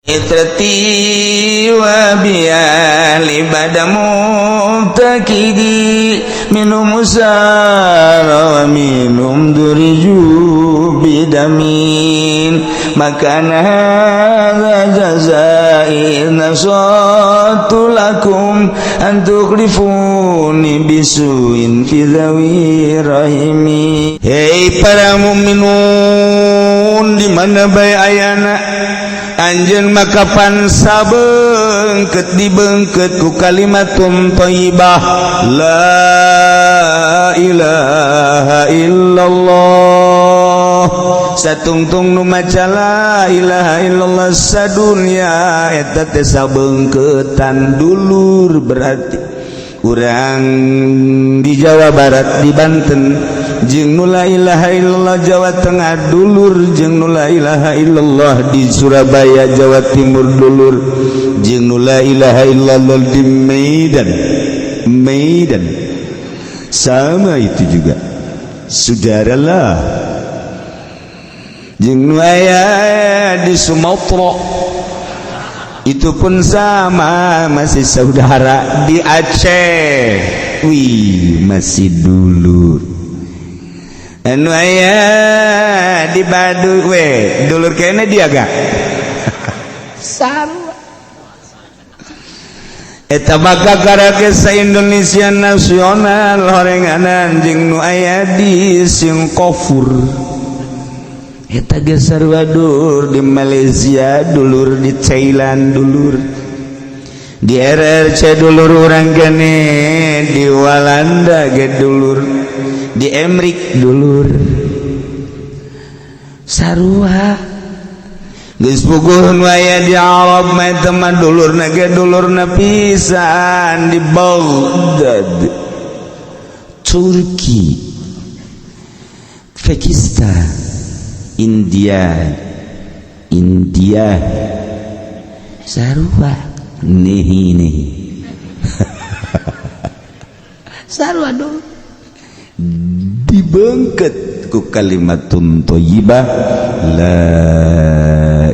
Itrati wa biyali bada mubtakidi minum usara wa minum duriju bidamin makana hadza jazai nasatu lakum an tukhlifuni bisuin fi dhawi rahimi. Hei para mukminun, di mana bae ayana anjeun maka pansa beungkeut dibengket ku kalimatun thayyibah la ilaha illallah. Satungtung nu maca la ilaha illallah sadunya eta teh sabeungkeutan dulur. Berarti urang di Jawa Barat, di Banten jeung nu la ilaha illallah Jawa Tengah dulur, jeung nu la ilaha illallah di Surabaya Jawa Timur dulur, jeung nu la ilaha illallah di Medan Medan sama itu juga saudara lah, jeung nu aya di Sumatera itu pun sama masih saudara, di Aceh wih masih dulur, anu aya di Baduy we dulur kene dia gak sama. Eta maka karake sa Indonesia nasional horenganan jeung nu aya di Singapura eta ge sarua dulur, di Malaysia dulur, di Thailand dulur, di RRC dulur urang kene, di Walanda ge dulur, di Emrik dulur sarua. Geus puguh nu aya di Arab mah eta mah dulurna ge dulurna pisan, di Baghdad, Turki, Pakistan, India, India sarua nehi nehi sarua dulur dibengket ku kalimatun thayyibah la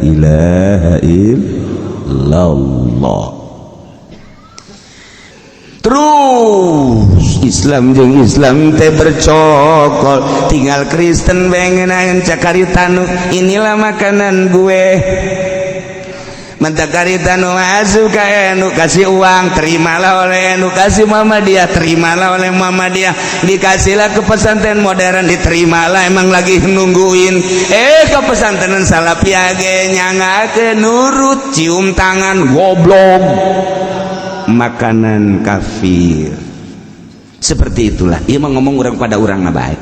ilaha illallah. Terus Islam jeung Islam teh bercokol, tinggal Kristen pengen cakaritanu inilah makanan gue. Mentakaritanu asup ka NU, kasih uang terimalah oleh NU, kasih Muhammadiyah terimalah oleh Muhammadiyah, dikasihlah ke pesantren modern diterimalah, emang lagi nungguin ke pesantren Salafiyah ge nyanggakeun nurut cium tangan goblok makanan kafir. Seperti itulah ieu mah ngomong urang pada urang bae.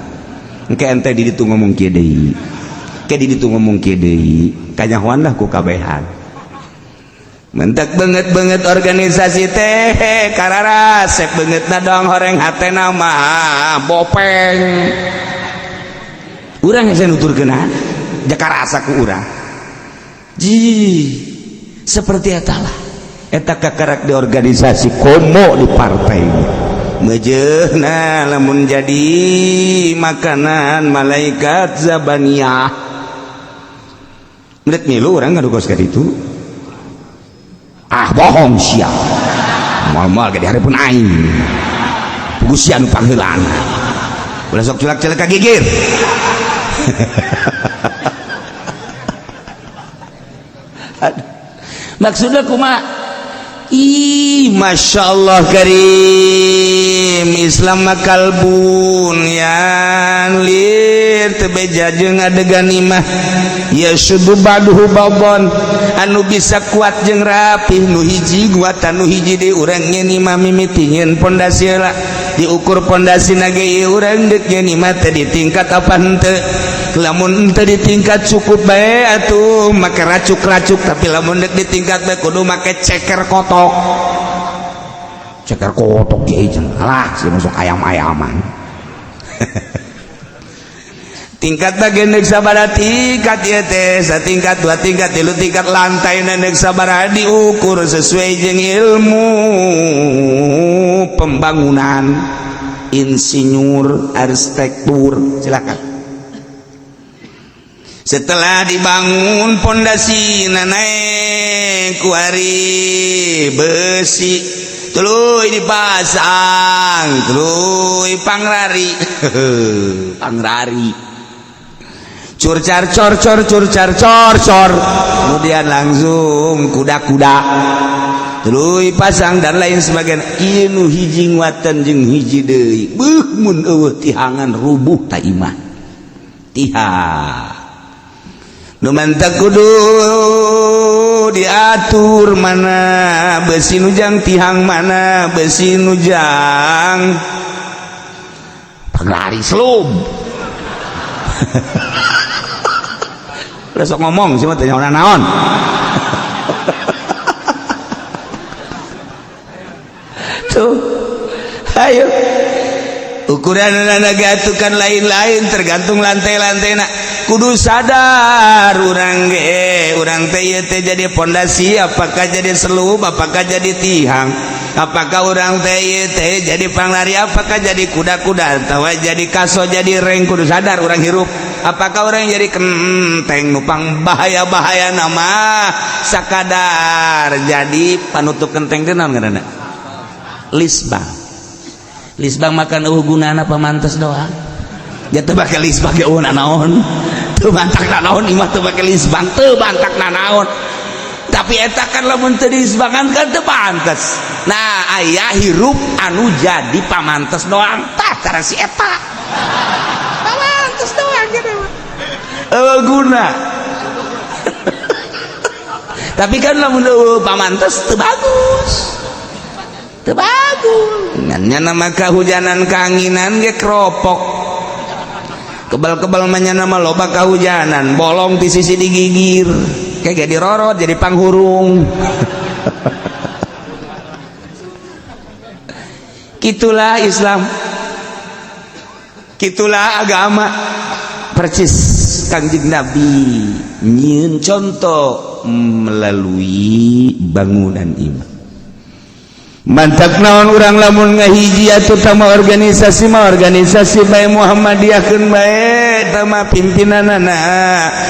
Engke ente di ditu ngomong kieu deui, ke di ditu ngomong kieu deui, kanyahoan lah ku kabehan. Mentak banget-banget organisasi teh kararasep beungeutna doang, horeng hatena mah bopeng. Urang hese nuturkeunna jaka rasa ku urang ji seperti eta lah. Eta kakarak di organisasi komo di partai mejeuna lamun jadi makanan malaikat zabaniyah. Menurut milu urang ngadukos ka ditu. Ah bohong sia, moal-moal ge dihareupeun aing puguh sia nu pangheulaan ulah sok culak-culak ka gigir. Maksudna kumaha? Ih, Masya Allah karim, Islam makal bunyan lir tebeja jeung adegan imah ya syudu ba'duhu ba'don anu bisa kuat jeung rapih nu hiji guatan nu hiji deui. Urang nyeun imah mimiti nyeun pondasi lah, diukur pondasi nage ieu urang deuk nyeun imah teh di tingkat apa henteu. Lamun henteu di tingkat cukup bae atuh make racuk-racuk, tapi lamun deuk di tingkat bae kudu make ceker kotok. Ceker kotok kieu cenah lah si masuk ayam-ayaman. Tingkat bagian deuk sabaraha tingkat ieu teh, satingkat, dua tingkat, tilu tingkat, lantai deuk sabaraha diukur sesuai jeung ilmu pembangunan, insinyur, arsitektur, silakan. Setelah dibangun pondasi naik kuari besi, tuluy dipasang, tuluy pangrari pangrari, curcar cor cor curcar cor cor, kemudian langsung kuda-kuda tuluy pasang dan lain sebagainya. Ieu nu hiji nguatan jeung hiji deui. Beuh, mun eueuh tihangan rubuh ta imah. Tihang nu mantak kudu diatur, mana besi nu jang tihang, mana besi nu jang panglari selub. Udah sok ngomong sih mah teh naon. Tuh, ayo ukuran kan lain-lain tergantung lantai-lantai. Nak kudu sadar urang ge, urang teh ieu teh jadi pondasi apakah jadi selub, apakah jadi tihang, apakah urang teh ieu teh jadi panglari, apakah jadi kuda-kuda atawa jadi kaso, jadi reng. Kudu sadar urang hirup apakah orang jadi kenteng nupang bahaya-bahaya nama sakadar jadi panutup kenteng teh naon ngaranna? Lisbang. Lisbang makan eueuh gunana, pamantes doang. Ya teu bake lisbang ge eueuh nanaon. Teu bantak nanaon imah, teu bake lisbang, teu bantak nanaon. Tapi eta kan lamun teu dilisbangan kan teu pantes. Nah, aya hirup anu jadi pamantes doang. Tah cara si eta. Pamantes doang gitu. Eueuh guna. Tapi kan lamun eueuh pamantes teu bagus. Teu bagus. Ngan nama kahujanan kanginan ge keropok. Kebal-kebal mah nama loba kahujanan, bolong di sisi digigir. Kayak jadi rorot, jadi panghurung. Kitulah Islam. Kitulah agama. Persis Kangjeng Nabi nyieun contoh melalui bangunan iman. Mantak naon urang lamun ngahiji atuh tama organisasi mah organisasi bae Muhammadiyah keun bae tama pimpinanana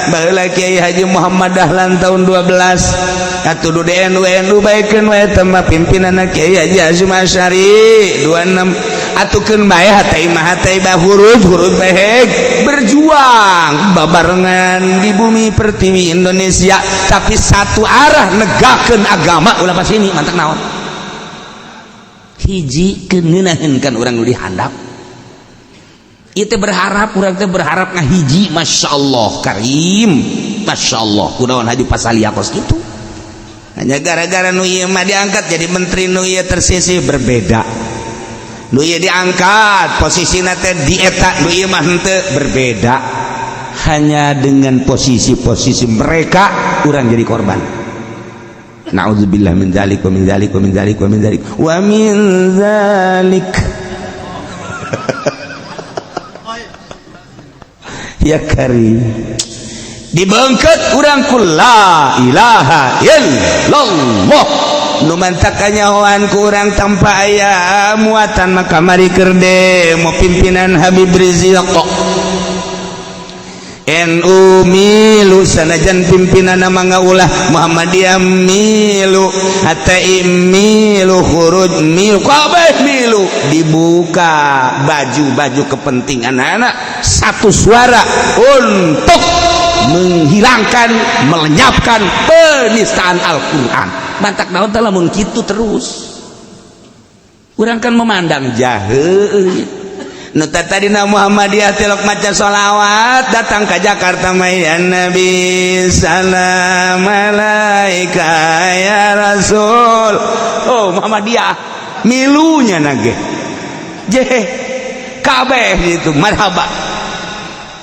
baheula Kiai Haji Muhammad Dahlan tahun 12 atuh du DNU NU baekeun wae tama pimpinanana Kiai Haji Hasyim Asy'ari 26 atuh keun bae hate imah hate bah huruf huruf bae berjuang babarengan di bumi pertiwi Indonesia tapi satu arah negakeun agama ulah pas ini. Mantak naon hiji keuneunaheun kan urang nu dihandap ieu teh berharap, urang teh berharap ngahiji. Masya Allah karim, Masya Allah kunaon haju pasalia kos kitu hanya gara-gara nu ieu mah diangkat jadi menteri, nu ieu tersisih berbeda, nu ieu diangkat posisina teh di eta, nu ieu mah henteu, berbeda hanya dengan posisi-posisi mereka urang jadi korban. Na'udzubillah min dzalik wa min dzalik wa min dzalik wa min dzalik wa min dzalik. Ya karim, dibengket urang ku la ilaha illallah. Nu mantak kanyahoan ku urang tanpa aya muatan maka mari keur demo pimpinan Habib Rizik. NU milu sanajan pimpinan nama ngaulah, Muhammadiyah milu, HTI milu, khuruj milu, kabeh milu. Dibuka baju-baju kepentingan anak satu suara untuk menghilangkan, melenyapkan penistaan Al-Quran. Mantak naon teh lamun kitu terus urang kan memandang jahe. Nu tadina Muhammadiyah tilok maca sholawat datang ke Jakarta mah ya Nabi salam alaika ya Rasul. Oh Muhammadiyah milunya nage je kabeh gitu marhaba.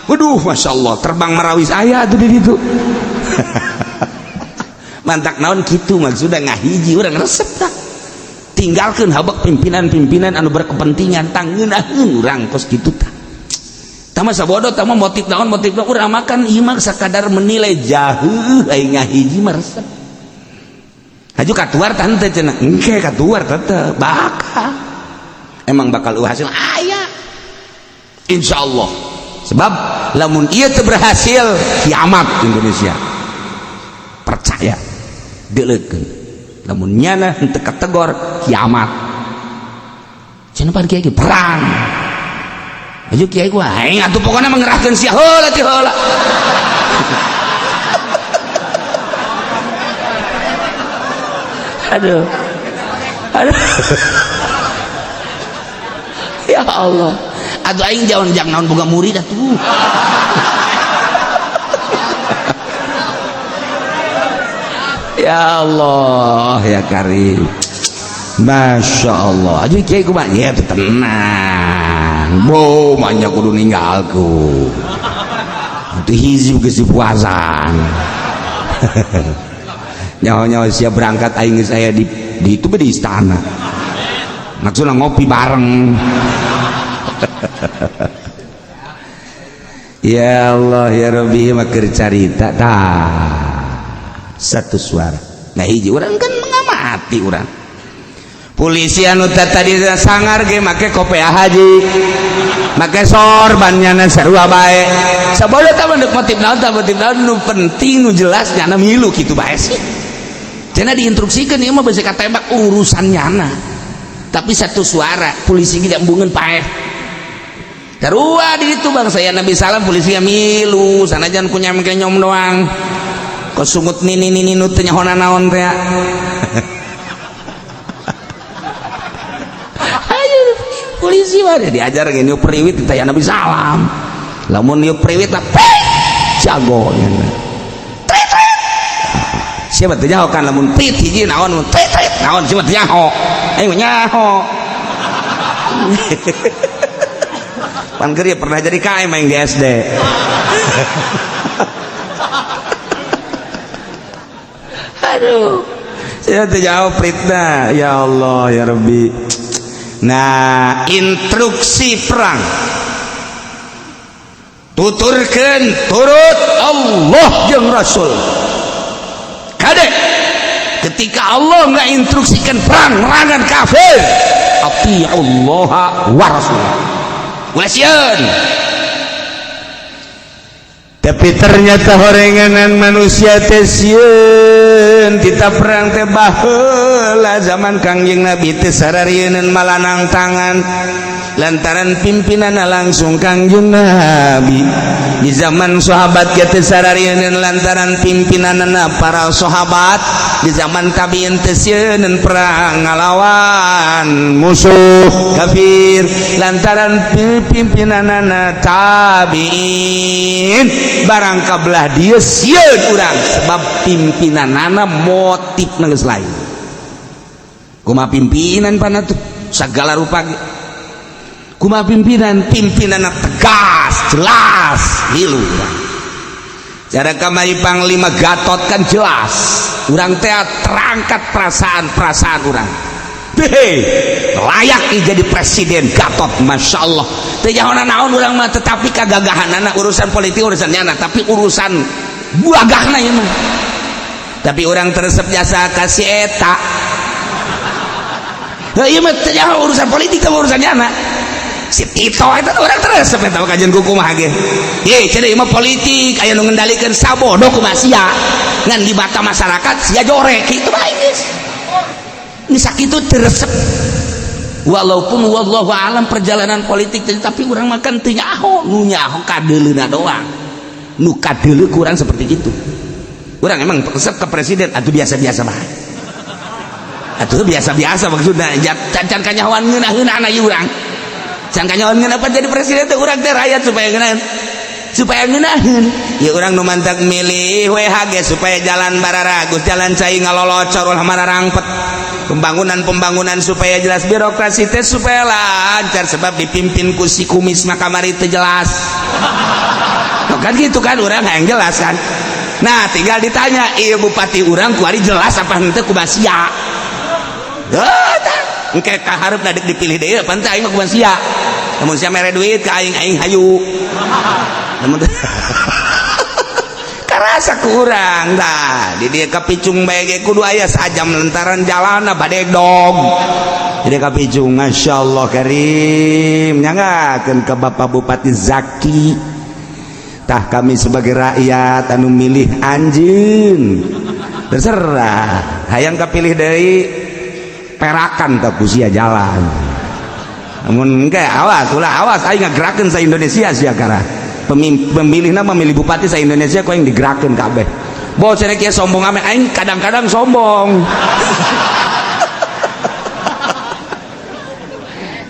Waduh Masya Allah terbang marawis aya tuh di ditu. Mantak naon kitu maksudna ngahiji urang resep tah. Tinggalkan habak pimpinan-pimpinan anu berkepentingan tangeunaheun urang kos kitu tah. Tama sabodo tama motif naon motif naon urang makan ieu mah sakadar menilai jaheuh aing ngahiji mah resep. Haju katuar tah henteu cenah. Engke katuar tetep bakal. Emang bakal eueuh hasil aya. Insyaallah. Sebab Lamun ieu teu berhasil, kiamat Indonesia. Percaya, deuleukeun. Lamun nyana henteu kategor, kiamat. Cenah pan kiai perang. Aju kiai gua aing atuh pokona mengerahkeun sia heula ti heula. Aduh. Aduh. Ya Allah. Atuh aing jaon jang naon boga murid atuh. Ya Allah ya Karim. Masya Allah. Aduh kiai kumaha? Ya tenang. Bo manya kudu ninggalku. Itu hizib geus puasan. Nyawa-nyawa siap berangkat aing geus aya di itu di istana. Maksudna ngopi bareng. Ya Allah ya Rabbi mah keur carita tah. Satu suara. Nah hiji urang kan mengamati urang. Polisi anu tadi sangar ge make kopiah haji, make sorban nyana sarua bae. Sabodo tah mah motif naon tah motif naon nu penting nu jelas nyana milu kitu bae sih. Cenah diinstruksikeun ieu mah beusi katembak urusan nyana. Tapi satu suara polisi ge embungeun paeh. Sarua di ditu bang saya Nabi salam polisi milu sanajan ku nyam kenyom doang. Kosungut nini nini nu teu nyaho naon teh. Ayo polisi mah diajar gini priwit teh Nabi salam. Lamun ieu priwit lah jago nya. Trit trit. Siapa teu nyaho kan lamun prit hiji naon trit trit naon siapa teu nyaho. Aing mah nyaho. Pan keur pernah jadi KM aing di SD. Aduh, saya terjawab fitnah. Ya Allah ya Rabbi. Nah, instruksi perang tuturkeun turut Allah jeung Rasul. Kadek ketika Allah nggak instruksikan perang merangan kafir, atiullaha wa rasulah. Ulah sieun. Tapi ternyata horenganan manusia teh sieun tita perang teh baheula zaman Kangjeng Nabi teh sararieun malanang tangan lantaran pimpinanna langsung Kangjeng Nabi. Di zaman sahabat ge teh sararieun lantaran pimpinanna para sahabat. Di zaman tabiin teh sieun perang ngalawan musuh kafir lantaran pimpinanna tabiin. Barang kabelah dia sieun urang sebab pimpinanana motif geus lain. Kumaha pimpinan pana tuh segala rupa ge. Kumaha pimpinan, pimpinanna tegas, jelas, milu urang. Cara kamari Panglima Gatot kan jelas. Urang teh terangkat perasaan-perasaan urang. Hehe, layak jadi presiden Gatot, Masya Allah. Teu nyaho naon urang mah, tetapi kagagahanana urusan politik urusan nyana, tapi urusan buagahna ieu mah. Tapi urang teresep jasa kasih eta. Heuh ieu mah teu nyaho urusan politik teh urusan nyana. Si Tito eta urang teresep eta kajian ku kumaha ge. Ye cenah ieu mah politik aya nu ngendalikeun sabodo kumaha sia. Ngan di mata masyarakat sia jorek kitu bae geus. Ini sakitu teresep. Walaupun wallahu alam perjalanan politik tapi urang makan teu nyaho, nu nyaho kadeuleuna doang. Nu kadeuleu kurang seperti itu. Urang emang resep ke presiden atuh biasa-biasa bae. Atuh biasa-biasa maksudna can kanyahoan ngeunah-ngeunahna ieu urang. Can kanyahoan ngeunah apa jadi presiden teh urang teh rakyat supaya ngeunaheun. Supaya ngeunaheun. Ya urang nu mantak milih WHG supaya jalan bararagus, jalan cai ngalolocor ulah mararangpet. Pembangunan-pembangunan supaya jelas, birokrasi teh supaya lancar sebab dipimpin ku si kumis mah kamari teu jelas. Tuh kan gitu kan urang hayang jelas kan. Nah tinggal ditanya ieu bupati urang kuari jelas apa henteu kumaha sia. Heuh tah engke kaharepna deuk dipilih deui pan teh aing mah kumaha sia. Lamun sia mere duit ka aing aing hayu. Lamun karasa kurang dah di dia kapicung bae ge kudu aya sajam lantaran jalana badegdog. Jadi kapicung Masya Allah Karim nyangakeun ka Bapak Bupati Zaki. Tah, kami sebagai rakyat anu milih anjeun, terserah hayang kapilih deui, perakan tak ku sia jalan. Namun engke awas ulah, awas, aing ngagerakeun sa Indonesia sia. Kara pemilihna memilih bupati sa Indonesia kok yang digerakkeun kabeh. Bo cenah kieu, sombong ame aing, kadang-kadang sombong.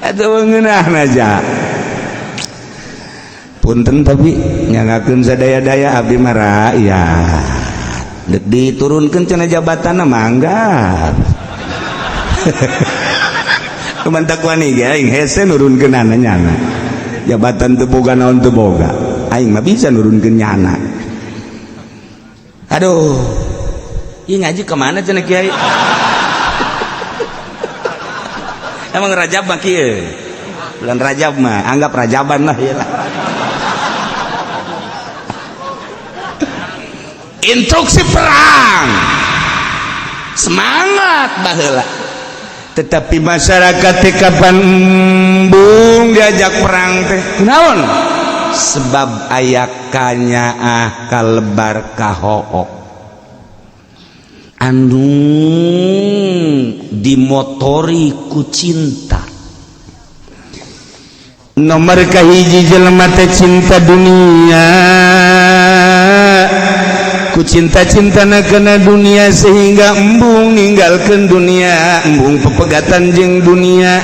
Atuh ngeunah aja. Punten, tapi nyangakeun sadaya-daya abdi mah rakyat. Dek diturunkeun cenah jabatan, mangga. Kumantak wani ge aing hese nurunkeun nyana. Jabatan teu boga naon, teu boga. Aing mah bisa nurunkeun nyana. Aduh. Ieu ngaji kemana cenah kiai? Emang Rajab mah kieu. Bulan Rajab mah anggap Rajaban lah ya lah. Instruksi perang. Semangat baheula. Tetapi masyarakat teh kapan embung diajak perang teh? Kunaon? Sebab aya kanyaah kalebar kahook anu dimotori ku cinta. Nomor kahiji, jelema teh cinta dunia, ku cinta-cintana kana dunia sehingga embung ninggalkeun dunia, embung pepegatan jeung dunia.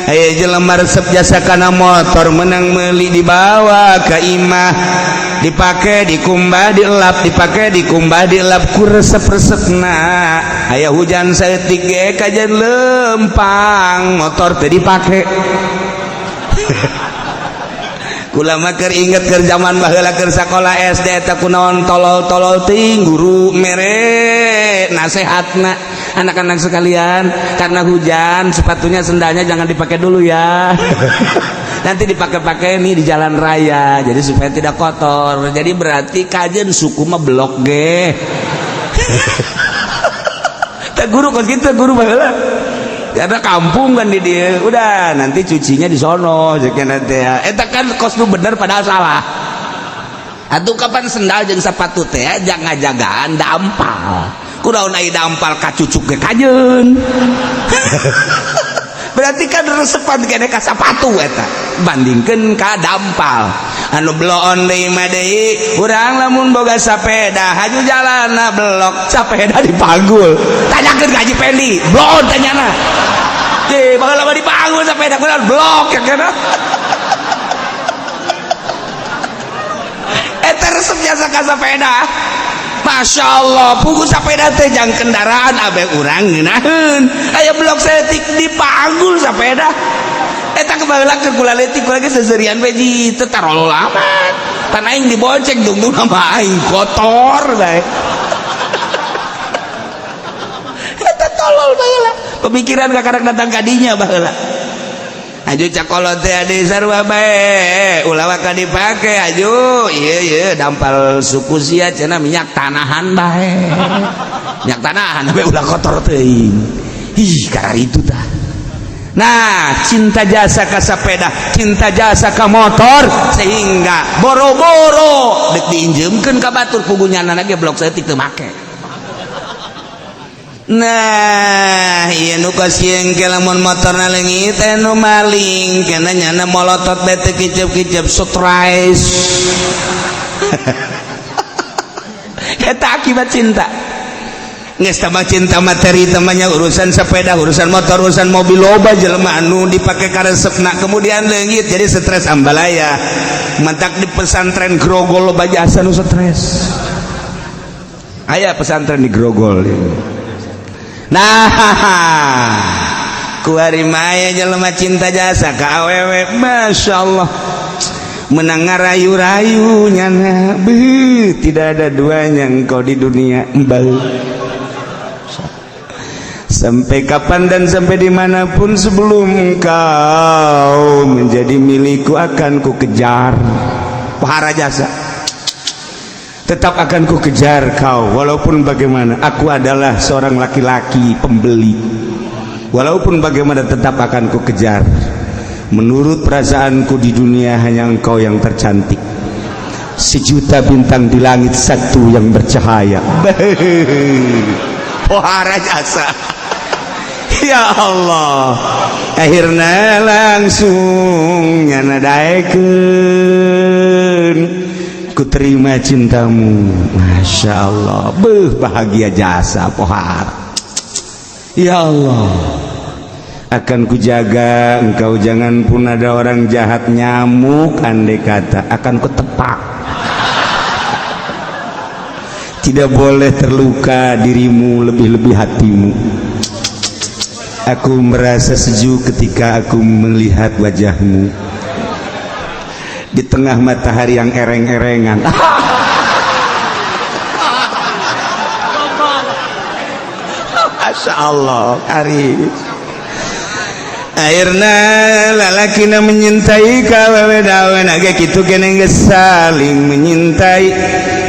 Aya jelema resep jasa kana motor, menang meuli dibawa ka imah, dipake, dikumbah, dielap, dipake, dikumbah, dielap, ku resep-resepna. Aya hujan saeutik ge kajen lempang, motor teh dipake. Kula mah keur inget keur zaman baheula keur sakola SD eta, kunaon tolol-tolol ting, guru mere nasehatna, "Anak-anak sekalian, karena hujan, sepatunya, sendalnya jangan dipakai dulu ya, nanti dipakai-pakai nih di jalan raya, jadi supaya tidak kotor." Jadi berarti kajen suku mah blok ge. Tak guru kos gitu, guru baheula karena kampung kan di dia, udah nanti cucinya di sono nanti ya. Eta kan kos nu bener padahal salah. Atuh kapan sendal jeung sepatu teh jangan jagaan dampal, kunaon aya dampal kacucuk ge kajeun? Berarti kan resepan kene ka sapatu eta bandingkeun ka dampal. Anu bloon deui mah deui, urang lamun boga sapeda haju jalanna blok, sapeda dipanggul. Tanyakeun ka Haji Pendi, bloon tanyana. Teh baheula mah dipanggul sapeda, kunaon blok ya kana? Eta resep jasa ka sapeda. Masya Allah, pugu sapeda teh jang kendaraan abe urang ngeunaheun. Aya blok saeutik dipanggul sapeda. Eta kebaheula keur kula leutik, kula ge seserian we ji teu tarolol amat. Pan aing dibonceng, dungdung sama aing kotor bae. Eta tolol baheula. Pemikiran kakarak datang ka dinya baheula. Aju cakolot teh ade sarua bae, ulah waka dipake aju. Ieu ieu dampal suku sia cenah minyak tanahan bae. Minyak tanahan bae ulah kotor teuing. Ih, kararitu tah. Nah, cinta jasa ka sepeda, cinta jasa ka motor sehingga boro-boro dek diinjemkeun ka batur, pugu nyana ge blok saeutik teu make. Nah, ieu nu kasieun ke lamun motorna leungit anu maling kana nyana molotot bae teu kicep-kicep, stres. Eta akibat cinta. Geus tambah cinta materi temannya, urusan sepeda, urusan motor, urusan mobil, loba jelema anu dipake karesepna kemudian leungit jadi stres ambalaya. Mantak di pesantren Grogol loba jasa nu stres. Aya pesantren di Grogol. Nah, kuari maya jelema cinta jasa ka awewe, Masya Allah, menang ngarayu-rayu nyana, beuh, tidak ada duanya engkau di dunia, beuh. Sampai kapan dan sampai dimanapun sebelum engkau menjadi milikku akan ku kejar. Pahara jasa tetap akan ku kejar kau walaupun bagaimana. Aku adalah seorang laki-laki pembeli, walaupun bagaimana tetap akan ku kejar. Menurut perasaanku, di dunia hanya engkau yang tercantik. Sejuta bintang di langit, satu yang bercahaya. Pohara jasa. Ya Allah, akhirnya langsung nyana daekeun, ku terima cintamu. Masya Allah, beuh, bahagia jasa pohara. Ya Allah, akan kujaga engkau, jangan pun ada orang jahat, nyamuk andai kata akan kutepak, tidak boleh terluka dirimu, lebih-lebih hatimu. Aku merasa sejuk ketika aku melihat wajahmu di tengah matahari yang ereng-erengan. Masya Allah, Ari. Akhirnya lalakina menyintai ka awewe ge kitu keneh, geus saling menyintai,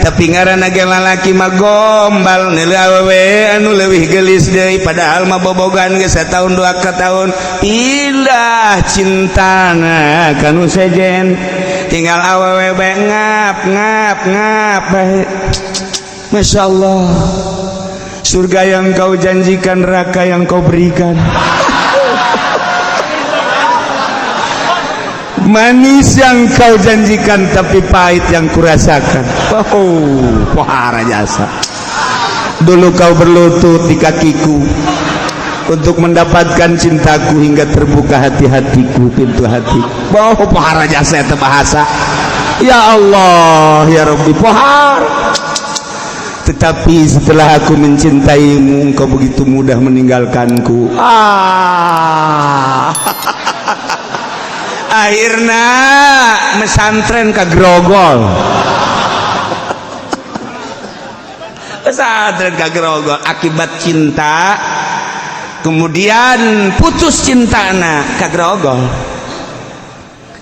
tapi ngaranna ge lalaki mah gombal, neuleuh awewe anu leuwih geulis deui, padahal mah bobogan geus satahun dua ka tahun, pindah cintana kanu sejen. Tinggal awewe bae ngap ngap ngap bae. Masya Allah, surga yang kau janjikan, neraka yang kau berikan. Manis yang kau janjikan, tapi pahit yang kurasakan. Oh, pohara jasa. Dulu kau berlutut di kakiku untuk mendapatkan cintaku hingga terbuka hati-hatiku, pintu hati. Oh, pohara jasa itu bahasa. Ya Allah, ya Rabbi, pohara. Tetapi setelah aku mencintaimu, engkau begitu mudah meninggalkanku. Ah. Akhirnya mesantren ke Grogol, pesantren ke Grogol akibat cinta, kemudian putus cinta ke Grogol.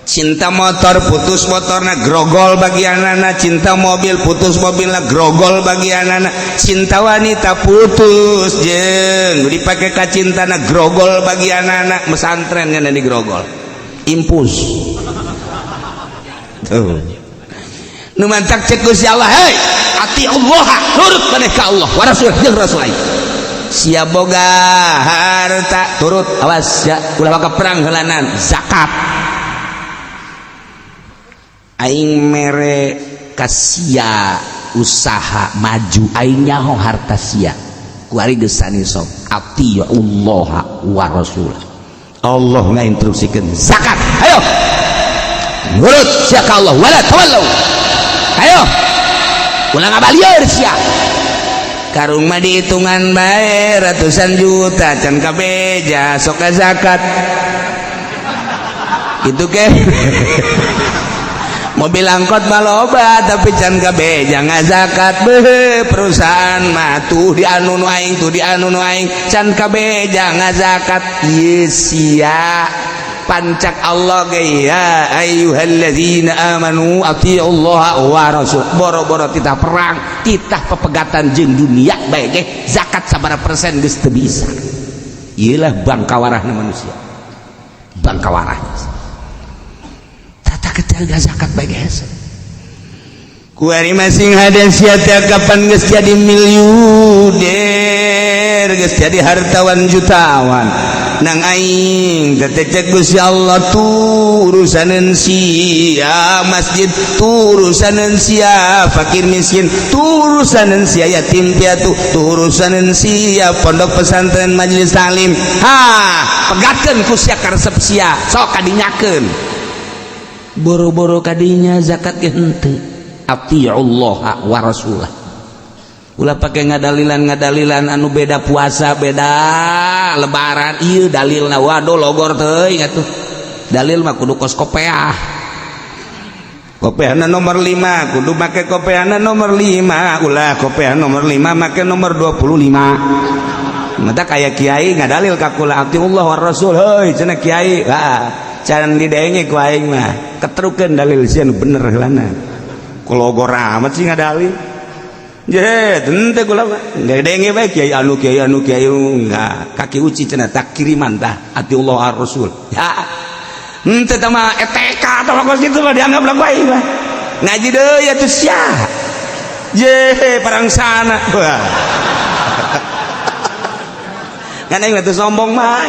Cinta motor, putus motorna, grogol bagianana. Cinta mobil, putus mobilna, grogol bagianana. Cinta wanita, putus jeung dipake ka cintana, grogol bagianana. Mesantren nya di Grogol, impus tuh. Nu mantak cek Gusti Allah, hei, ati Allah, nurut maneh ka Allah wa rasul jeung rasul aing. Sia boga harta, turut, awas ya, ulah waka perang heulanan, zakat aing mere ka sia, usaha maju, aing nyaho harta sia kuari geus sanisob. Ati Allah wa rasul. Allah ngainstruksikeun zakat, ayo nurut sia ka Allah, wala tawallau, ayo ulah ngabalieur sia. Karung mah dihitungan bae ratusan juta, can kabeja sok zakat itu ke. Mobil angkot mah loba, tapi can kabeja ngazakat. Beuh, perusahaan mah tuh di anu nu aing, tuh di anu nu aing, can kabeja ngazakat. Ieu sia pancak Allah ge, ya ayyuhallazina amanu atiullaha wa rasul. Boro-boro titah perang, titah pepegatan jeung dunia bae ge zakat sabaraha persen geus teu bisa. Ieu lah bangkawarahna manusia, bangkawarahna tata zakat bae hese. Kuari masing hade sia teh kapan geus jadi miliuder, geus jadi hartawan jutawan nang aing teh. Cek Gusti Allah, tuh urusaneun sia masjid, tuh urusaneun sia fakir miskin, tuh urusaneun sia yatim piatu, tuh urusaneun sia pondok pesantren, majelis taklim. Ha, pegatkeun ku sia karesep sia, sok kadinyakeun. Boro-boro kadinya zakat ge henteu. Atiullah wa rasulah. Ulah pake ngadalilan-ngadalilan anu beda puasa, beda lebaran. Ieu dalilna, waduh, logor teuing atuh. Dalil mah kudu kos kopeah, kopeahna nomor 5, kudu make kopeahna nomor 5. Ulah kopeah nomor 5 make nomor 25. Mata kayak kiai ngadalil ka kula, atiullah wa rasul, heuy cenah kiai. Ah, can didenge ku aing mah, ketrukeun dalil sia nu bener heulana. Kulogor amat sih ngadalil. Je, henteu kula mah. Denge bae kiai anu, kiai anu, kiai enggak kaki uci cenah tak kiriman tah atiullah ar rasul. Ya. Henteu tah mah ETK tah, kos kitu mah dianggap lagu aing mah. Ngaji deui atuh sia. Je parang sana. Wah. Kan aing teh sombong mah.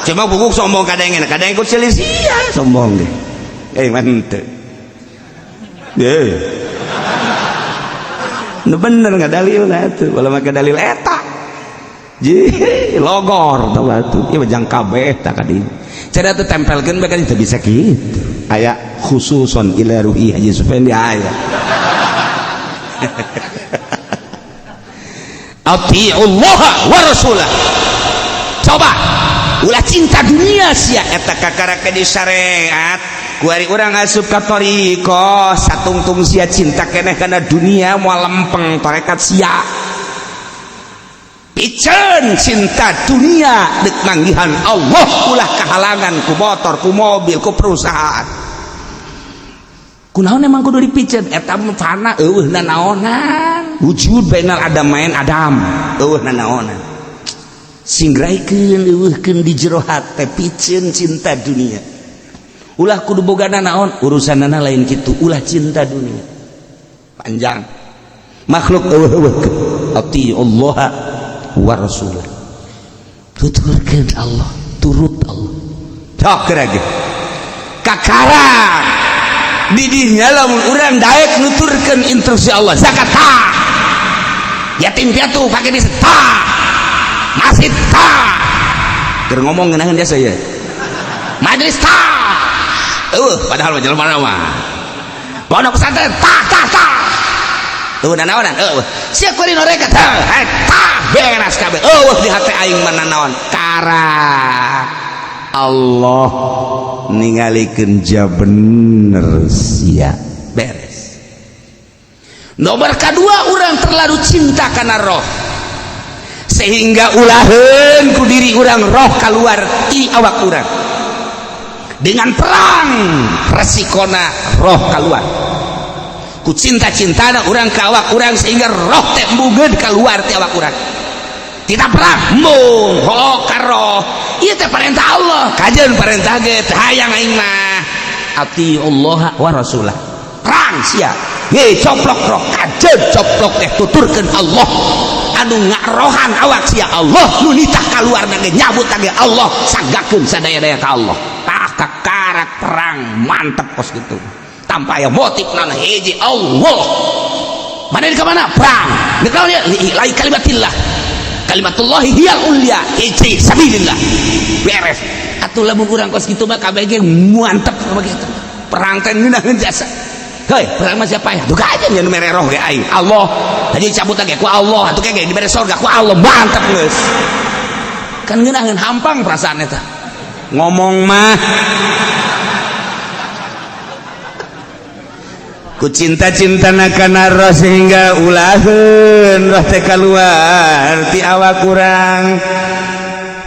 Cuma buguk sombong kadang kadang ikut selisih sombong deh. Eh mantep. Ye. Nu bener nggak dalil nah tuh. Kalau make dalil eta. Je logor tau batu. Ieu mah jang kabeh tak kadi. Cara teh tempelkeun bae kan teu bisa kitu. Aya khususon ila ruhi Haji Sufendi aya. Atiullah wa rasulah. Coba ulah cinta dunia sia eta kakarake di syariat. Kuari urang asup ka thariqah satungtung sia cinta keneh kana dunia moal lempeng tarekat sia. Piceun cinta dunia deuk manggihan Allah ulah kahalangan ku motor, ku mobil, ku perusahaan. Kunaon emang kudu dipiceun eta fana eueuh nanaonan. Wujud bainal adam main adam eueuh nanaonan. Singraikeun eueuhkeun di jero hate piceun cinta dunia. Ulah kudu boga nanaon urusanana lain kitu, ulah cinta dunia. Panjang. Makhluk eueuh-eueuhkeun. Atiullah wa rasulah. Tuturkeun Allah, turut Allah. Sok geura kakara didinya lamun urang daek nuturkeun instruksi Allah, zakat tah, yatim piatu pakai bisa tah, masjid tah, keur ngomong ngeunaheun jasa ieu majelis tah, eueuh padahal mah jelema mah pondok pesantren tah tah tah, eueuh nanaonan eueuh sia kuari norekat tah tah beres kabeh eueuh di hate aing mah nanaon karak Allah ningalikeun ja bener sia beres. Nomor kedua orang terlalu cinta kana roh sehingga ulaheun ku diri urang roh keluar ti awak urang dengan perang resikona roh keluar ku cinta-cintana urang ka awak urang sehingga roh teh embungeun keluar ti awak urang. Tidak perang embung hook ka roh ieu teh perintah Allah kajeun perintah ge teh hayang aing mah atiullah wa rasulah perang sia hei coplok roh kajeun coplok teh tuturkeun Allah anu ngarohan awak sia Allah nu nitah kaluar ge nyabut ge Allah sanggakeun sadaya-daya ka Allah tah kakarak perang mantep kos kitu tanpa aya motif nana hiji Allah mana di mana perang deuk naon ieu lain kalimatillah kalimatullahi hiyal ulya hiji sabilillah beres atuh lamun urang kos kitu mah kabeh ge mantep begitu perang teh ngeunaheun jasa heuy perang mah siapa ya tuh kajeun nya nu mere roh ge aing Allah tadi cabut ge ku Allah atuh ge dibere sorga ku Allah mantep geus kan ngeunaheun hampang perasaan eta ngomong mah ku cinta-cintana kana roh sehingga ulaheun roh teh kaluar ti awak urang.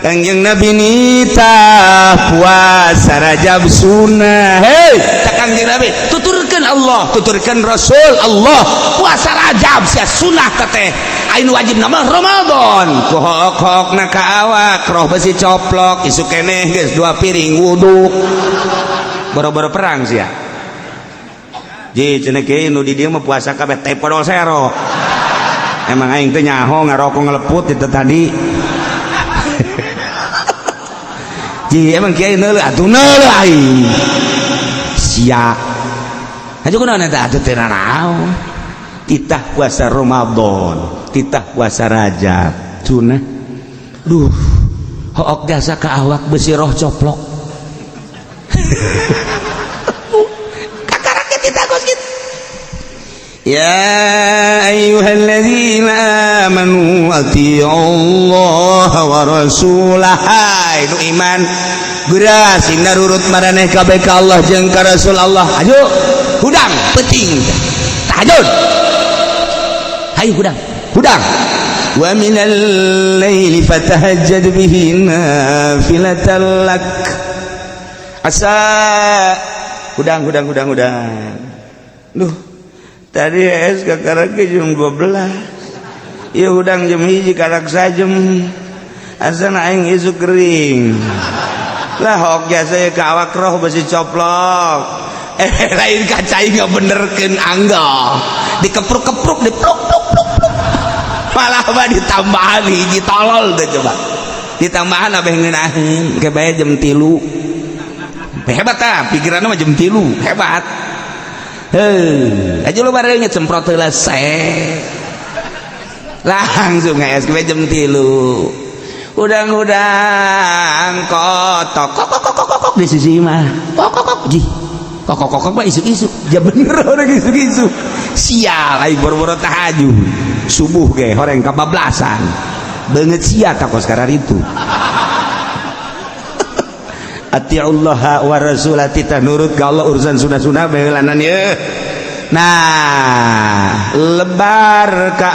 Kangjeng Nabi nitah puasa Rajab sunnah. Hei, tak Kangjeng Nabi tuturkeun Allah, tuturkeun Rasul Allah puasa Rajab sia sunnah teh. Ain wajib nama Ramadan. Ku hook-hookna ka awak roh besi coplok isuk keneh geus 2 piring wuduk. Boro-boro perang sia. Ji cenah kieu nu di dieu mah puasa kabeh teh podol sero. Emang aing teh nyaho ngarokok ngeleput itu tadi. Ji emang kiai neuleuh atuh neuleuh aing. Sia. Hayu kunaon eta atuh teu nanaon. Titah puasa Ramadan, titah puasa Rajab. Sunah. Duh, hook jasa ka awak besi roh coplok. Ya ayyuhalladzina amanu atiullaha wa rasulah. Nu iman geura sing narurut maraneh kabeh ka Allah jeung ka Rasul Allah. Ayo hudang penting tahajud. Hayu hudang, hudang. Wa minal laili fatahajjad bihi nafilatan lak. Asa hudang hudang hudang hudang. Duh tadi es kakarake jam 12 ieu hudang jam 1 karak sajem asana aing isuk kering lah hok jasa ka awak roh besi coplok. Lain ka cai ngabenerkeun anggo dikepruk-kepruk, dipluk pluk pluk pluk, malah mah ditambahan hiji tolol teh. Coba ditambahan abeh ngeunaheun ke bae jam 3. Hebat tah pikiranna mah, jam 3 hebat. Heuh, aja lu bareungit semprot heula langsung ngees ke jam 3. Udang-udang kotok kok kok kok kok kok di sisi mah kok kok kok ji kok kok kok kok mah isuk-isuk ja bener orang isuk-isuk. Sial, aing boro-boro tahajud, subuh ge horeng kabablasan beungeut sia takos karar itu. Atiullah wa rasulah, titah nurut ka Allah, urusan sunah-sunah baheulanan ye. Nah, lebar ke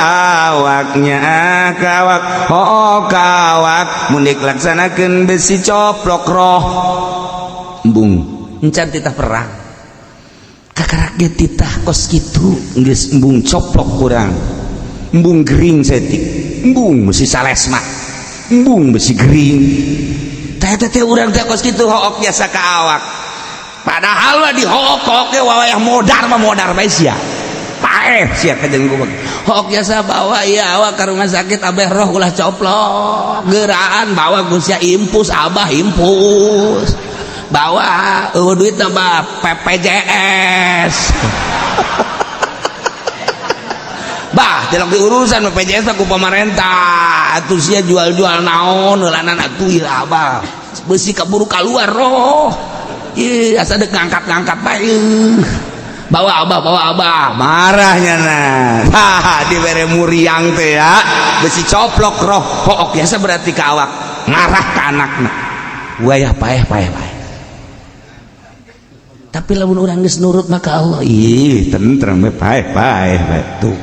awaknya, ke awak, oh, ke awak mun dilaksanakeun besi coplok roh. Embung encan titah perang, kakarak ge titah kos kitu geus embung coplok kurang, embung gering setik, embung besi salesma, embung besi gering teh teh urang teh kos kitu hook biasa ka awak. Padahal mah di hook ge wawayah modar mah modar bae sia, paeh sia kajeun gua. Hook biasa bawa ieu awak ka rumah sakit, abeh roh ulah coplok geraan, bawa ku sia impus, abah impus bawa, eueuh duit nambah BPJS. Bah, tilok diurusan BPJS ku pemerintah atuh. Sia jual-jual naon heulanan atuh ieu abah, besi kaburu keluar roh. Ih, asa dek ngangkat-ngangkat bae. Bawa abah, bawa abah, marahnya. Nah, haha, dibere muriang teh ya, besi coplok roh. Hook biasa berarti ke awak, ngarah ke anakna wayah paeh paeh paeh. Tapi lamun urang geus nurut maka Allah, ih, tentrem we, paeh paeh paeh tuh.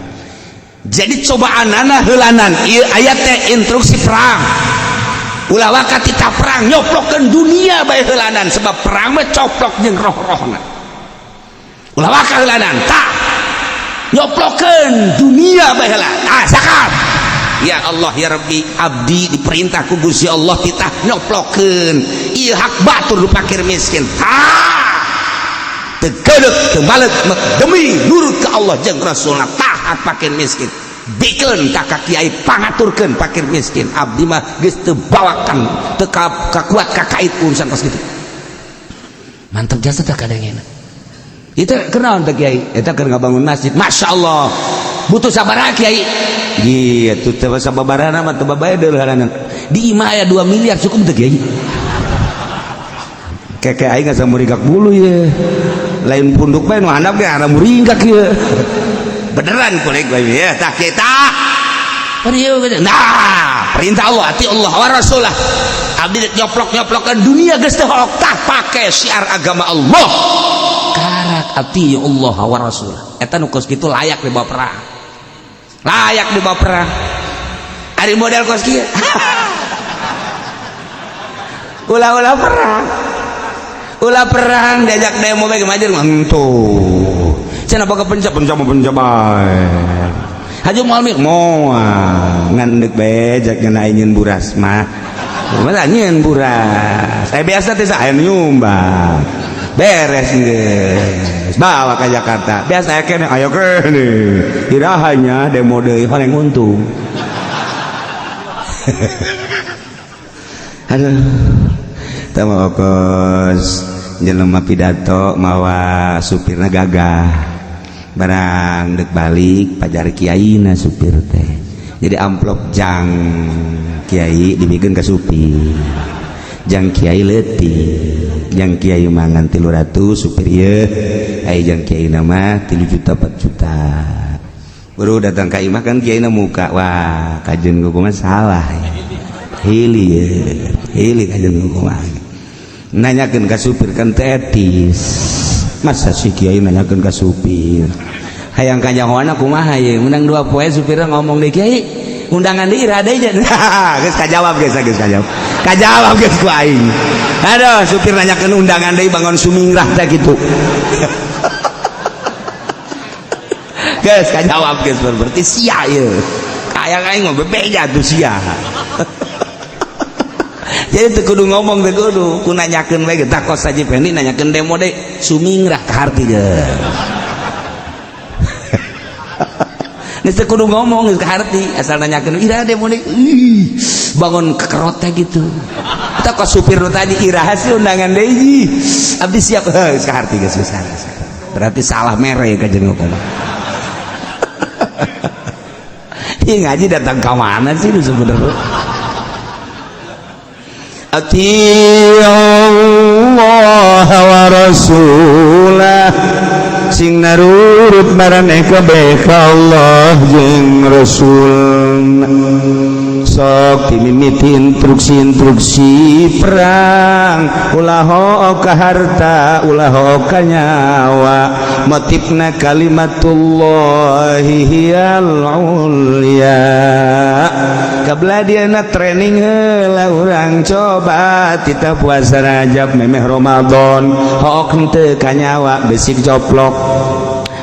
Jadi cobaanana heulanan ieu ayat teh instruksi perang. Ulah waka titah perang, nyoplokeun dunia bae heulanan, sebab perang mah coplok jeung roh-rohna. Ulah waka heulanan tah, nyoplokeun dunia bae heula. Ah, zakat. Ya Allah ya Rabbi, abdi diperintah ku Gusti Allah titah nyoplokeun ieu hak batur nu fakir miskin. Ha, teu geudeg teu baleuk demi nurut ke Allah jeung Rasulna. Tah, hak fakir miskin bikeun ka ka kiai, pangaturkeun fakir miskin. Abdi mah geus teu bawakan, teu kakuat kakait urusan kos kitu. Mantap jasa teh kadangena itu. Kenaon teh, kiai? Eta keur ngabangun masjid. Masya Allah, butuh sabaraha, kiai? Gitu teh sababarana mah teu babae deuleuhanana. Di imah aya 2 miliar, cukup teu, kiai? Keke aing asa muringkak bulu ye, lain punduk bae nu handap ge ada muringkak ye, beneran kulit gue ya. Tak kita. Nah, perintah Allah, ati Allah wa rasulah. Abdi nyoplok nyoplokan dunia geus teu hook, tah pake syiar agama Allah. Karak ati Allah wa rasulah, eta nu kos kitu layak dibawa perang, layak dibawa perang. Ari model kos kieu, ulah-ulah perang, ulah perang. Diajak demo bae maju entuh cenah, boga pencap pencap pencap bae. Haju moal mik moal ngan deuk bae jak ngena nyieun buras mah. Masa nyieun buras saya biasa teh saya nyumbang beres geus bawa ke Jakarta biasa kene ayo kene irahanya demo deui horeng untung. Aduh, teu mah kos jelema pidato mawa supirna gagah, barang dek balik pajar kiai na supir teh. Jadi amplop jang kiai dibikeun ka supir, jang kiai leutik, jang kiai mangan 300, supir ieu ai jang kiai nama 3 juta 4 juta. Baru datang ka imah kan kiai na muka, wah, kajeun kumaha salah hili ye hili kajeun kumaha. Nanyakeun ka supir kan teu etis, masa si kiai nanyakeun ka supir hayang kanyahoana kumaha ye menang 2 poe. Supirna ngomong deui, "Kiai, undangan deui ira deui." Geus kajawab, geus geus kajawab, kajawab geus ku aing. Aduh, supir nanyakeun undangan deui bangun sumingrah teh kitu. Geus kajawab geus, berarti sia ye. Kaya aing mah bebeja tuh sia. Jadi teu kudu ngomong, teu kudu ku nanyakeun we, tah kos Haji Pendi nanyakeun demo deui sumingrah ka harti ge. Geus teu kudu ngomong, geus ka harti asal nanyakeun iraha demo deui. Ih, bangun kekerot teh gitu. Tah kos supir nu tadi, iraha sih undangan deui? Abdi siap. Heuh, geus ka harti, geus geus. Berarti salah mere ka jeung ngomong. Ih, ngaji datang ke mana sih lu sebenarnya? Ati'ullah wa rasulah, sing narurut maraneh kabeh ka Allah jeung Rasul. Sok dimimiti instruksi-instruksi perang, ulah hook ka harta, ulah hook ka nyawa, motifna kalimatullahi hiyal ulya. Kabla dieuna training heula urang, coba tita puasa Rajab memeh Ramadan, hook henteu ka nyawa, besik coplok.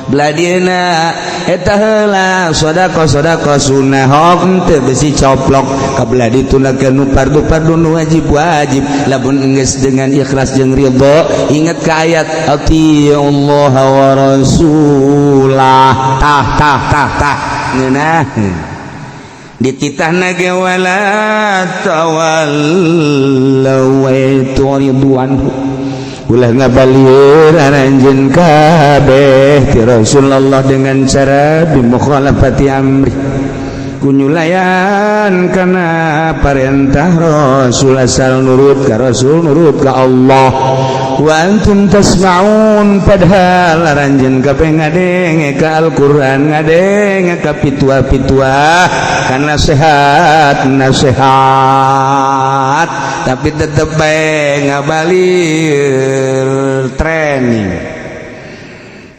Beladieuna eta heula sedekah, sedekah sunnah, hook henteu, besi coplok. Kabla dituna nu fardu fardu, nu wajib wajib, lamun geus dengan ikhlas jeung ridho, ingat ka ayat Allah wa rasulah. Tah tah tah tah, ngeunah dititahna ge wala tawallaw wa turidu anhu, ulah ngabalieur aranjeun kabeh ti Rasulullah dengan cara bimukhalafati amri, kunyulayan kana parentah Rasul. Asal nurut ka Rasul, nurut ka Allah. Wa antum tasma'un, padahal aranjeun kabeh ngadenge ka Al-Qur'an, ngadenge ka pitwa-pitwa, ka nasihat nasihat, tapi tetep bae ngabalir. Training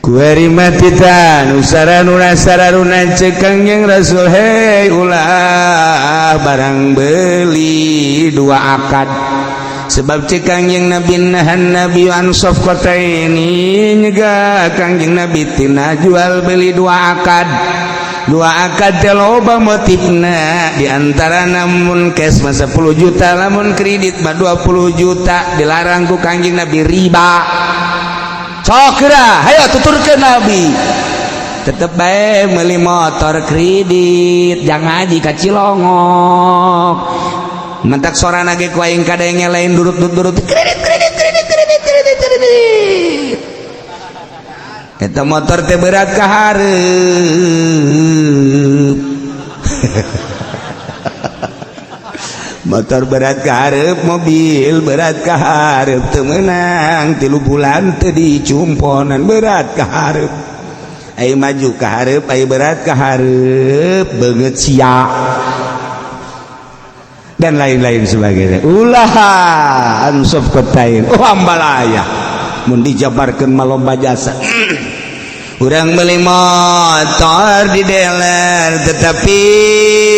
kuari matitan usararuna sararuna, cek Kangjeng Rasul, hei, ulah barang beli dua akad, sebab cek Kangjeng Nabi nahan Nabi an ini nyegah Kangjeng Nabi tina jual beli dua akad. Dua akad teh loba motifna, diantara lamun cash mah 10 juta, lamun kredit mah 20 juta, dilarang ku Kangjeng Nabi, riba. Sok geura, hayo tuturkeun Nabi. Tetep bae meuli motor kredit, jangan ngaji ka Cilongok, mentak sorana ge ku aing kadenge lain durut durut, kredit kredit kredit kredit kredit kredit. Eta motor teh berat ka hareup, motor berat ka hareup, mobil berat ka hareup, teu meunang 3 bulan teu dicumponan, berat ka hareup. Ayo maju ka hareup, ayo berat ka hareup, beungeut sia dan lain-lain sebagainya. Ulah ansuf kotain, oh ambalaya mun dijabarkeun mah loba jasa. Urang beli motor di dealer, tetapi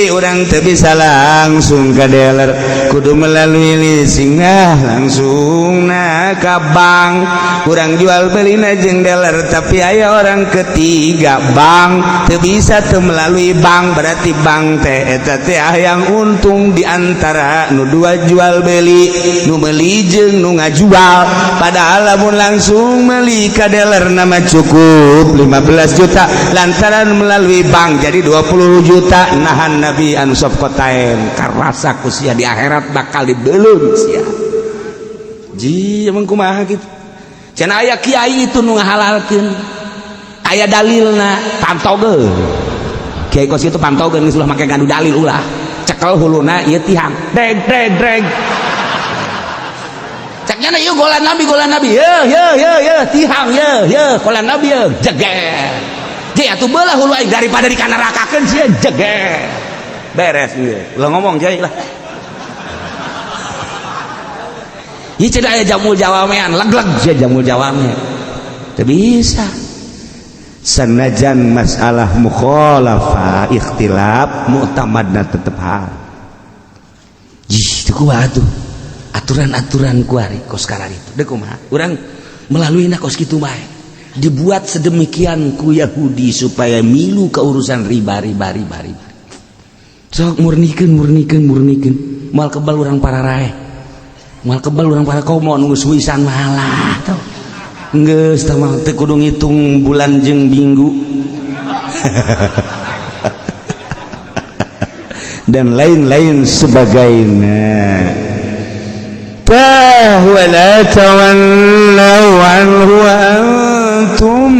urang teu bisa langsung ke dealer, kudu melalui leasing. Nah, langsung nah ka bank. Urang jual beli jeung dealer, tapi aya orang ketiga, bank. Teu bisa teu melalui bank, berarti bank teh eta teh yang untung di antara nu dua jual beli, nu beli jeung nu ngajual. Padahal lamun langsung beli ka dealer nama cukup 15 juta, lantaran melalui bank jadi 20 juta. Nahan Nabi an safqatain, karasa ku sia di akhirat bakal dibelum sia. Ji, emang kumaha gitu? Cenah aya kiai itu nu ngahalalkeun, aya dalilna, pantogeun. Kiai kos itu pantogeun, geus ulah make ngadu dalil, ulah. Cekel huluna ieu tihang, dreg dreg dreg. Ceknya ieu golan Nabi, golan Nabi, ye ye ye ye, tihang ye ye, golan Nabi ye, jeger. Je, atuh beulah hulu aing daripada dikanarakakeun sia, jeger. Beres ieu. Ulah ngomong kiai lah. Ieu cenah aya jamul jawamean, leg-leg sia jamul jawame. Teu bisa. Sanajan masalah mukhalafah ikhtilaf, muktamadna tetep hal. Jih, teu kumaha tuh? Aturan-aturan kuari kos itu dek kumaha urang melalui na kos kitu bae, dibuat sedemikian ku Yahudi supaya milu ke urusan riba riba riba riba. Sok murnikeun murnikeun murnikeun, moal kebal urang pararaeh. Moal kebal urang para komo nunggu suisan malah tuh. Geus tah mah teu kudu ngitung bulan jeung minggu. Dan lain-lain sebagainya. Tah wala tawallaw anhu wa antum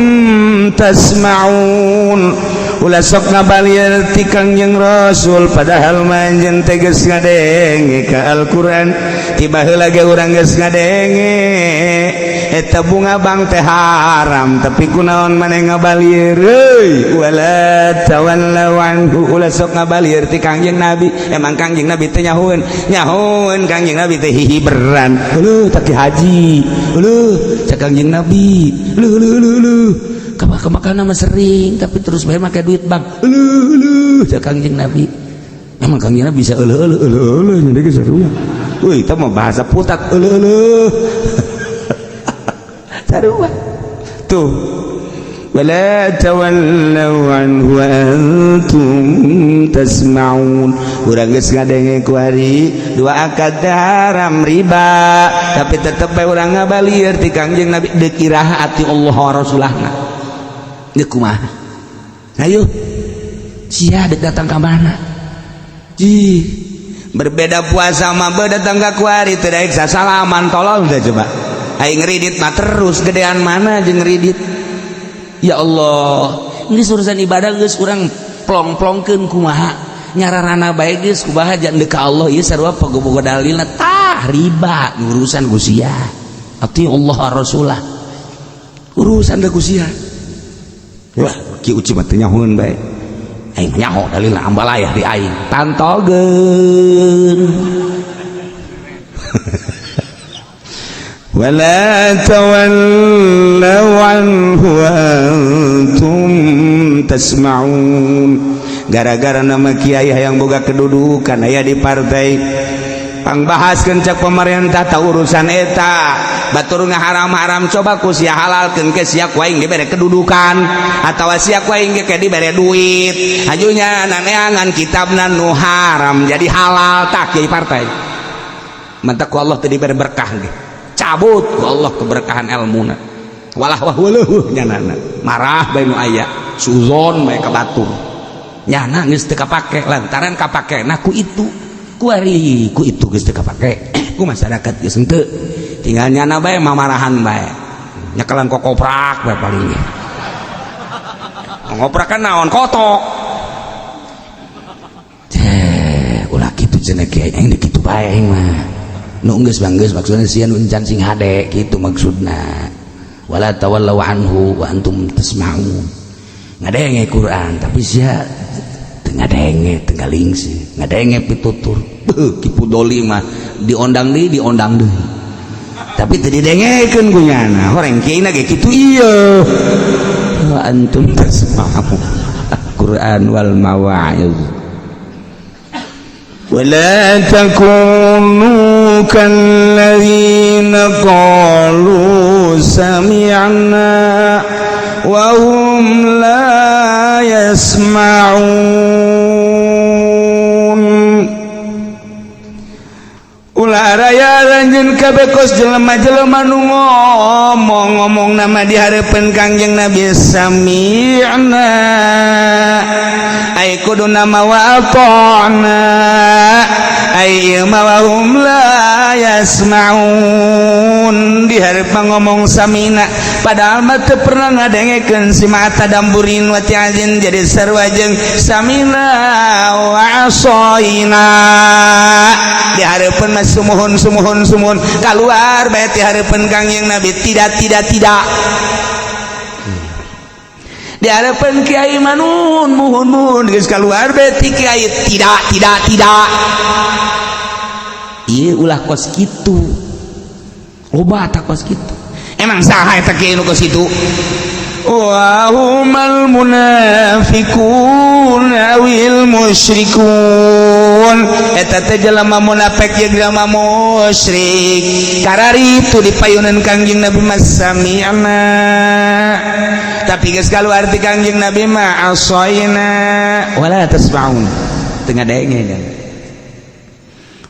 tasma'un. Ulah sok ngabalieur ti Kangjeng Rasul padahal manjen teh geus ngadenge ka Al-Qur'an. Tiba heula ge urang geus ngadenge eta bunga bang teh haram, tapi kunaon maneh ngabalieur euy. Wala tawallaw anhu, ulah sok ngabalieur ti Kangjeng Nabi. Emang Kangjeng Nabi teh nyahoeun nyahoeun Kangjeng Nabi teh hihiberan. Heuh tak haji, heuh cak Kangjeng Nabi, leuh leuh leuh leuh kemakan nama sering tapi terus bayar pakai duit bang. Euleuh euleuh cak Kangjeng Nabi. Emang Kangjeng Nabi bisa euleuh euleuh euleuh euleuh nya geus sarua. Euy, eta mah bahasa putat euleuh euleuh. Sarua. Tuh. Wala tawallaw anhu wa antum tasma'un. Urang geus ngadenge ku ari dua akad haram riba, tapi tetep bae urang ngabalieur ti Kangjeng Nabi deuk iraha ati Allah wa Rasulahna. Deuk kumaha? Ayo. Sia dek datang ka mana? Ji, berbeda puasa mah beuh datang ka kuari teu daek sasalaman tolol teh coba. Aing ngeridit mah terus gedean mana jeung ngeridit. Ya Allah, geus urusan ibadah geus urang plong-plongkeun kumaha nyararana bae geus kumaha jan deuk ka Allah ieu sarua pogo-pogo dalilna tah riba urusan ku sia. Ati Allah Rasulah. Urusan deuk ku sia. Wah, ki uci mah teu nyahoeun bae. Aing nyaho dalilna ambalayah di aing. Tantogeun. Wala tawallaw anhu wa antum tasma'un. Gara-gara nama kiai yang boga kedudukan aya di partai pangbahaskeun cak pemerintah ta urusan eta batur ngaharam-haram coba ku sia halalkeun ke sia ku aing dibere kedudukan atawa sia ku aing ge dibere duit hajunya naneangan kitabna nu haram jadi halal tah kiai partai mantak ku Allah teu dibere berkah ge cabut ku Allah keberkahan ilmuna walah wah weuh nyanana marah bae nu aya suzon bae ka batur nyana geus teu kapake lantaran kapakena ku itu kuari ku itu geus teu kapake ku masyarakat geus henteu tinggal nyana bae mamarahan bae nyekelan kokoprak bae paling ge ngoprak kan naon kotok teh ulah kitu cenah kiai aing deuk kitu bae aing mah nu geus bang geus maksudna sieun encan sing hade kitu maksudna wala tawallaw anhu wa antum tasma'un ngadenge Quran tapi sia teu ngadenge teu ngalingsi ngadenge pitutur beuh Ki Pudoli mah diondang deui diondang deui tapi teu didengekeun ku nyana horeng kiai na ge kitu ieu wa antum tasma'un Quran wal mawa'iz ولا تكونوا كالذين قالوا سمعنا وهم لا يسمعون. Ulah raya lanjut kabeh kos jelema-jelema nu ngomong-ngomong nama di hareupeun Kangjeng Nabi sami'na ai kudu nama wa ata'na ai ma wa hum la yasma'un di hareupeun ngomong samina padahal mah teu pernah ngadengekeun si mata damburin wa ti'azin jadi sarua jeung samina wa asoina di hareupeun mah sumuhun sumuhun sumuhun keluar bae ti hareupeun Kangjeng Nabi tidak tidak tidak di hareupeun kiai manun muhun muhun geus keluar bae ti kiai tidak tidak tidak ieu ulah kos kitu loba tah kos kitu emang saha eta kiai nu kos kitu wa humal munafiqun awil musyrikun eta teh jelema munafik jeung jelema musyrik kararitu dipayunan Kangjeng Nabi mah sami'na tapi geus kaluar ti Kangjeng Nabi mah asoina wala tasma'un teu ngadenge.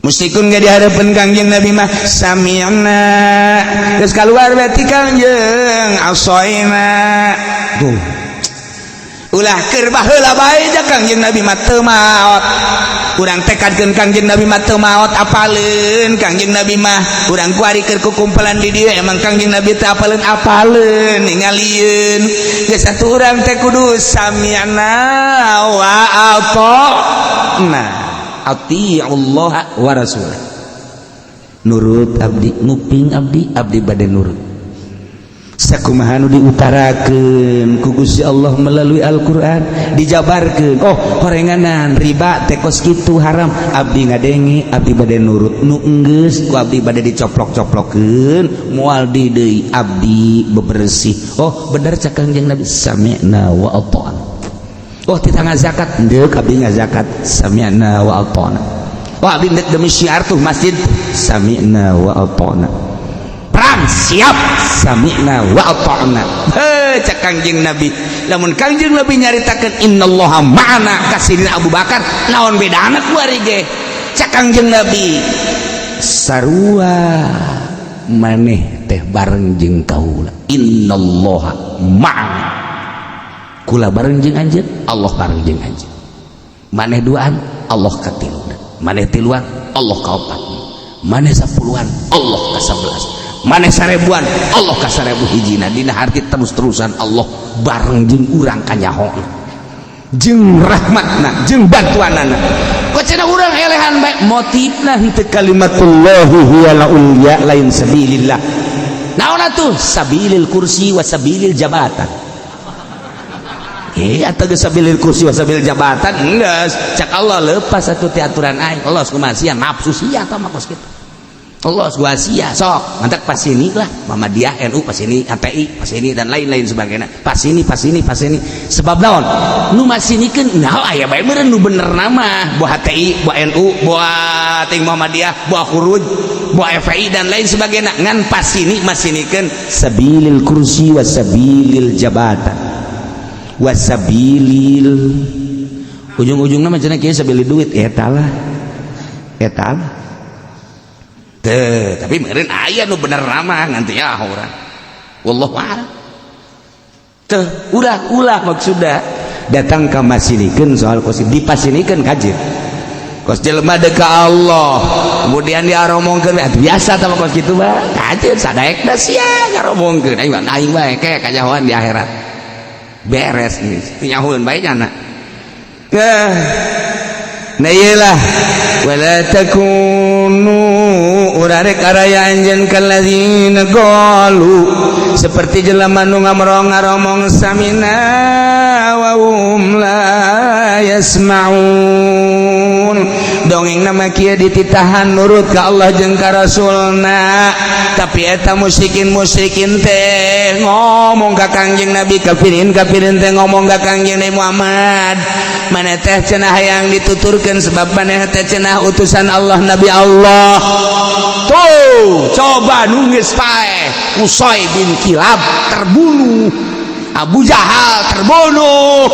Musyrikun gak dihadapan Kangjeng Nabi mah sami'na, geus keluar berarti Kangjeng asoina. Tuh, ulah keur baheula bae ja Kangjeng Nabi mah teu maot. Urang tekadkeun Kangjeng Nabi mah teu maot, apaleun Kangjeng Nabi mah. Urang kuari keur kukumpulan di dieu, emang Kangjeng Nabi teh apaleun, apaleun ningalieun geus atuh. Urang teh kudu sami'na wa ata'na, Allah wa rasulah. Nurut abdi, nguping abdi, abdi bade nurut sakumaha nu diutarakeun ku Gusti Allah melalui Al-Qur'an, dijabarkeun. Oh, horenganan riba teh kos kitu, haram. Abdi ngadenge, abdi bade nurut. Nu enggeus ku abdi bade dicoplok-coplokeun, moal di deui, abdi bebersih. Oh, bener cak Kangjeng Nabi, sami'na wa ata'na. Oh, titah zakat, deuk abdi ngazakat, sami'na wa ata'na. Oh, abdi deuk demi syiar tuh masjid, sami'na wa ata'na. Perang siap, sami'na wa ata'na. Heh, cak Kangjeng Nabi, lamun Kangjeng Nabi nyaritakeun innallaha ma'ana ka Sidina Abu Bakar, naon bedana kuari ge? Cak Kangjeng Nabi, sarua maneh teh bareng jeung kaula, innallaha ma'ana. Kula bareng jeung anjeun, Allah bareng jeung anjeun. Maneh duaan, Allah katiluna. Maneh tiluan, Allah kaopat. Maneh 10-an, Allah ka 11. Maneh 1000-an, Allah ka 1000 hijina. Dina harti terus-terusan Allah bareng jeung urang, kanyahona jeung rahmatna jeung bantuanana. Kok cenah urang elehan bae, motifna henteu kalimatullahi hiyal ulya, lain sabilillah. Naon atuh? Sabilil kursi wa sabilil jabatan. Eh, atau geus sabilil kursi wa sabilil jabatan, geus cak Allah lepas satu ti aturan aing. Allah kumaha sia, nafsu sia tah mah kos kitu. Allah gua sia sok mantak pas ini lah Muhammadiyah, NU pas ini, HTI pas ini, dan lain-lain sebagainya, pas ini, pas ini, pas ini. Sebab naon nu masinikeun? Nah, aya bae meureun nu bener nama buah HTI, buah NU, buah ting Muhammadiyah, buah Khuruj, buah FPI, dan lain sebagainya, ngan pas ini masinikeun sabilil kursi wa sabilil jabatan wasabilil ujung-ujungnya macam kieu, sabilil duit. Eta lah, eta lah teh. Tapi meureun aya nu bener nama nanti ya urang, wallahu a'lam. Teh ulah, ulah maksudna datang ka masinikeun soal kos dipasinikeun kajir kos jelema deuk ka Allah, kemudian diaromongkeun biasa tah kos kitu mah kajir sadaekna sia ngaromongkeun aing mah, aing bae ke kanyahoan di akhirat beres nih, nyahueun bae nyana. Nah, iyalah, wala takunu, urang rek araya anjeun, kalladzina qalu, seperti jelema nu ngamrong ngaromong sami'na wa hum la yasma'un. Dongeng nama kieu, dititahan nurut ka Allah jeung ka Rasulna, tapi eta musyrikin musyrikin teh ngomong ka Kangjeng Nabi, kafirin kafirin teh ngomong ka Kangjeng Nabi Muhammad, mana teh cenah hayang dituturkeun sebab maneh teh cenah utusan Allah, Nabi Allah. Tuh, coba nu geus paeh, Qushay bin Kilab terbunuh, Abu Jahal terbunuh,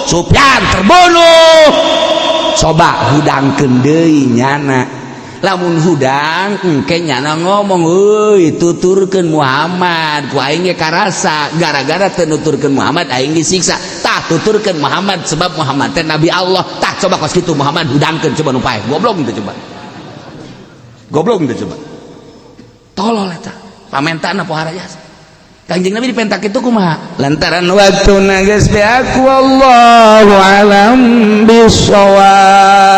Sufyan terbunuh. Coba hudangkeun deui nyana. Lamun hudang engke nyana ngomong, "Euy, tuturkeun Muhammad, ku aing ge karasa gara-gara teu nuturkeun Muhammad aing disiksa. Tah, tuturkeun Muhammad sebab Muhammad teh nabi Allah." Tah, coba kos kitu Muhammad hudangkeun, coba nu paeh. Goblok teu coba? Goblok teu coba? Tolol eta pamentaan pohara jasa. Kanjeng Nabi dipentak itu kumaha? Lantaran waktu geus beak, wallahu alam bisawab.